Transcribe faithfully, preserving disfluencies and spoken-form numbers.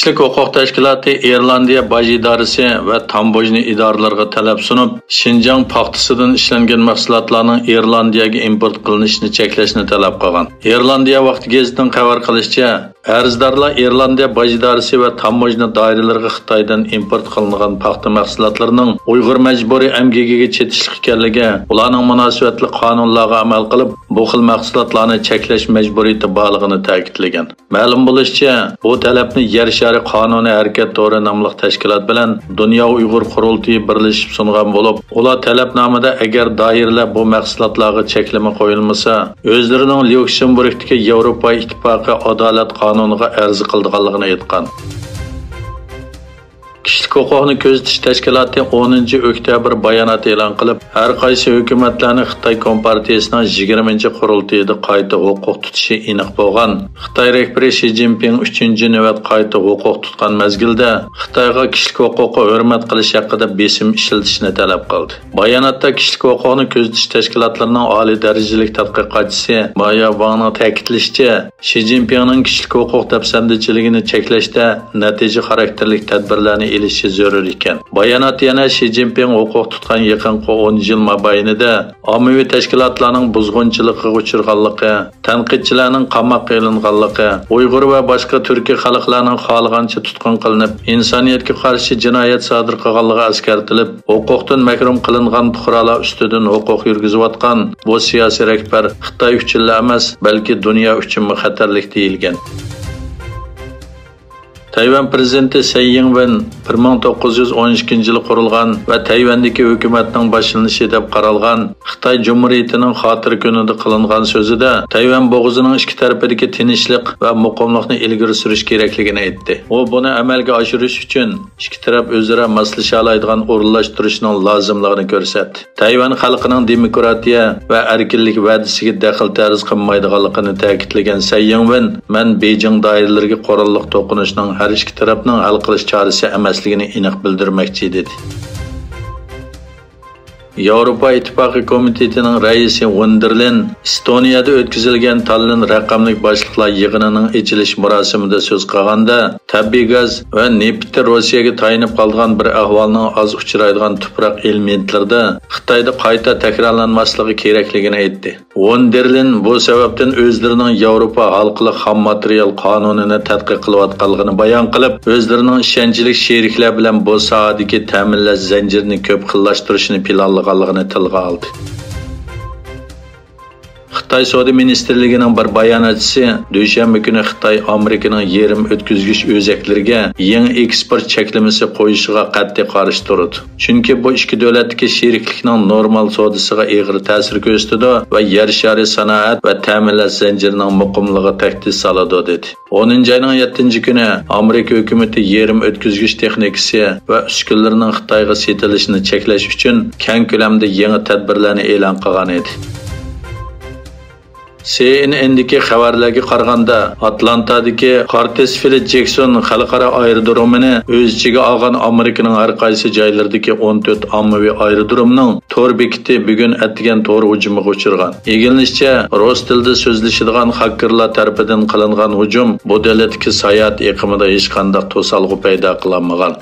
كىشىلىك ھوقۇق تەشكىلاتى ئىرلاندىيە باج ئىدارىسى ۋە تاموژنا ئىدارىلىرىغا تەلەپ سۇنۇپ، شىنجاڭ پاختىسىدىن ئىشلەنگەن مەھسۇلاتلارنىڭ ئىرلاندىيەگە ئىمپورت قىلىنىشىنى چەكلەشنى تەلەپ قىلغان. ئىرلاندىيە ۋاقتى گېزىتىنىڭ خەۋەر قىلىشىچە، ئەرزدارلار ئىرلاندىيە باج ئىدارىسى ۋە تاموژنا دائىرىلىرىغا خىتايدىن ئىمپورت قىلىنغان پاختا مەھسۇلاتلىرىنىڭ ئۇيغۇر مەجبۇرىي ئەمگىكىگە چېتىشلىق ئىكەنلىكى، ئۇلارنىڭ مۇناسىۋەتلىك قانۇنلارغا ئەمەل قىلىپ، بۇ خىل مەھسۇلاتلارنى چەكلەش مەجبۇرىيىتى بارلىقىنى تەكىتلىگەن. مەلۇم بولۇشىچە، بۇ تەلەپنى يەر شارى قانۇنىي ھەرىكەت تورى ناملىق تەشكىلات بىلەن دۇنيا ئۇيغۇر قۇرۇلتىيى بىرلىشىپ سۇنغان بولۇپ، ئۇلار تەلەپنامىدە ئەگەر دائىرىلەر بۇ مەھسۇلاتلارغا چەكلىمە قويۇلمىسا، ئۆزلىرىنىڭ ليۇكسېمبۇرگتىكى ياۋروپا ئىتتىپاقى ئادالەت قانۇنىغا ئەرز قىلىدىغانلىقىنى ئېيتقان. كىشىلىك ھوقۇقنى كۆزىتىش تەشكىلاتى ئونىنچى ئۆكتەبىر بايانات ئېلان قىلىپ، ھەر قايسى ھۆكۈمەتلەرنى خىتاي كومپارتىيىسىنىڭ يىگىرمىنچى قۇرۇلتىيىدا قايتا ھوقۇق تۇتۇشى ئېنىق بولغان. خىتاي رەھبىرى شى جىنپىڭ ئۈچىنچى نۆۋەت قايتا ھوقۇق تۇتقان مەزگىلدە خىتايغا كىشىلىك ھوقۇققا ھۆرمەت قىلىش ھەققىدە بېسىم ئىشلىتىشنى تەلەپ قىلدى. باياناتتا كىشىلىك ھوقۇقنى كۆزىتىش تەشكىلاتلىرىنىڭ ئالىي دەرىجىلىك تەتقىقاتچىسى مايا ۋاڭنىڭ تەكىتلىشىچە، شى جىنپىڭنىڭ كىشىلىك ھوقۇق دەپسەندىچىلىكىنى چەكلەشتە نەتىجە خاراكتېرلىك تەدبىرلەرنى ئېلىشى زۆرۈر ئىكەن. بايانات يەنە شى جىنپىڭ ھوقۇق تۇتقان يېقىنقى ئون يىل مابەينىدە ئاممىۋى تەشكىلاتلارنىڭ بۇزغۇنچىلىقىغا ئۇچرىغانلىقى، تەنقىدچىلەرنىڭ قاماققا ئېلىنغانلىقى، ئۇيغۇر ۋە باشقا تۈركىي خەلقلەرنىڭ خالىغانچە تۇتقۇن قىلىنىپ، ئىنسانىيەتكە قارشى جىنايەت سادىر قىلغانلىقى ئەسكەرتىلىپ، ھوقۇقتىن مەھرۇم قىلىنغان پۇقرالار ئۈستىدىن ھوقۇق يۈرگۈزۈۋاتقان بۇ سىياسىي رەھبەر خىتاي ئۈچۈنلا ئەمەس، بەلكى دۇنيا ئۈچۈنمۇ خەتەرلىك دېيىلگەن. تەيۋەن پىرېزىدېنتى سەي يىڭۋېن بىر مىڭ توققۇز يۈز ئون ئىككىنچى يىلى قۇرۇلغان ۋە تەيۋەندىكى ھۆكۈمەتنىڭ باشلىنىشى دەپ قارالغان خىتاي جۇمھۇرىيىتىنىڭ خاتىرە كۈنىدە قىلىنغان سۆزىدە تەيۋەن بوغۇزىنىڭ ئىككى تەرىپىدىكى تىنچلىق ۋە مۇقىملىقنى ئىلگىرى سۈرۈش كېرەكلىكىنى ئېيتتى. ئۇ بۇنى ئەمەلگە ئاشۇرۇش ئۈچۈن ئىككى تەرەپ ئۆزئارا ماسلىشالايدىغان ئورۇنلاشتۇرۇشنىڭ لازىملىقىنى كۆرسەتتى. تەيۋەن خەلقىنىڭ دېموكراتىيە ۋە ئەركىنلىك ۋەدىسىگە دەخلى-تەرۇز قىلمايدىغانلىقىنى تەكىتلىگەن سەي يىڭۋېن، مەن بېيجىڭ دائىرىلىرىگە قوراللىق توقۇنۇشنىڭ ھەر ئىككى تەرەپنىڭ ھەل قىلىش چارىسى ئەمەسلىكىنى ئېنىق بىلدۈرمەكچى، دېدى. ياۋروپا ئىتتىپاقى كومىتېتىنىڭ رەئىسى ۋوندېرلېن ئىستونىيەدە ئۆتكۈزۈلگەن تاللىن رەقەملىك باشلىقلار يىغىنىنىڭ ئېچىلىش مۇراسىمىدا سۆز قىلغاندا، تەبىئىي گاز ۋە نېفىتتە روسىيەگە تايىنىپ قالىدىغان بىر ئەھۋالنىڭ ئاز ئۇچرايدىغان تۇپراق ئېلېمېنتلىرىدا خىتايدا قايتا تەكرارلانماسلىقى كېرەكلىكىنى ئېيتتى. ۋوندېرلېن بۇ سەۋەبتىن ئۆزلىرىنىڭ ياۋروپا ھالقىلىق خام ماتېرىيال قانۇنىنى تەتقىق قىلىۋاتقانلىقىنى بايان قىلىپ، ئۆزلىرىنىڭ ئىشەنچلىك شېرىكلەر بىلەن بۇ ساھەدىكى تەمىنلەش زەنجىرىنى كۆپ خىللاشتۇرۇشنى پىلانلىغانلىقىنى تىلغا ئالدى. خىتاي سودا مىنىستىرلىكىنىڭ بىر باياناتچىسى دۈشەنبە كۈنى خىتاي ئامېرىكىنىڭ يېرىم ئۆتكۈزگۈچ ئۆزەكلىرىگە يېڭى ئېكسپورت چەكلىمىسى قويۇشىغا قەتئىي قارشى تۇرىدۇ. چۈنكى بۇ ئىككى دۆلەتتىكى شېرىكلىكنىڭ نورمال سودىسىغا ئېغىر تەسىر كۆرسىتىدۇ ۋە يەر شارى سانائەت ۋە تەمىنلەش زەنجىرىنىڭ مۇقىملىقىغا تەھدىت سالىدۇ، دېدى. ئونىنچى ئاينىڭ يەتتىنچى كۈنى ئامېرىكا ھۆكۈمىتى يېرىم ئۆتكۈزگۈچ تېخنىكىسى ۋە ئۈسكۈنىلىرىنىڭ خىتايغا سېتىلىشىنى چەكلەش ئۈچۈن كەڭ كۆلەمدە يېڭى تەدبىرلەرنى ئېلان قىلغان ئىدى. سى ئېن ئېندىكى خەۋەرلەرگە قارىغاندا، ئاتلانتادىكى كارتېس فىلىت جېكسون خەلقئارا ئايرودرومىنى ئۆز ئىچىگە ئالغان ئامېرىكىنىڭ ھەر قايسى جايلىرىدىكى ئون تۆت ئاممىۋى ئايرودرومنىڭ تور بېكىتى بۈگۈن ئەتىگەن تور ھۇجۇمىغا ئۇچرىغان. ئىگىلىنىشىچە، رۇس تىلىدا سۆزلىشىدىغان خاككېرلار تەرىپىدىن قىلىنغان ھۇجۇم بۇ دۆلەتتىكى ساياھەت ئېقىمىدا ھېچقانداق توسالغۇ پەيدا قىلالمىغان.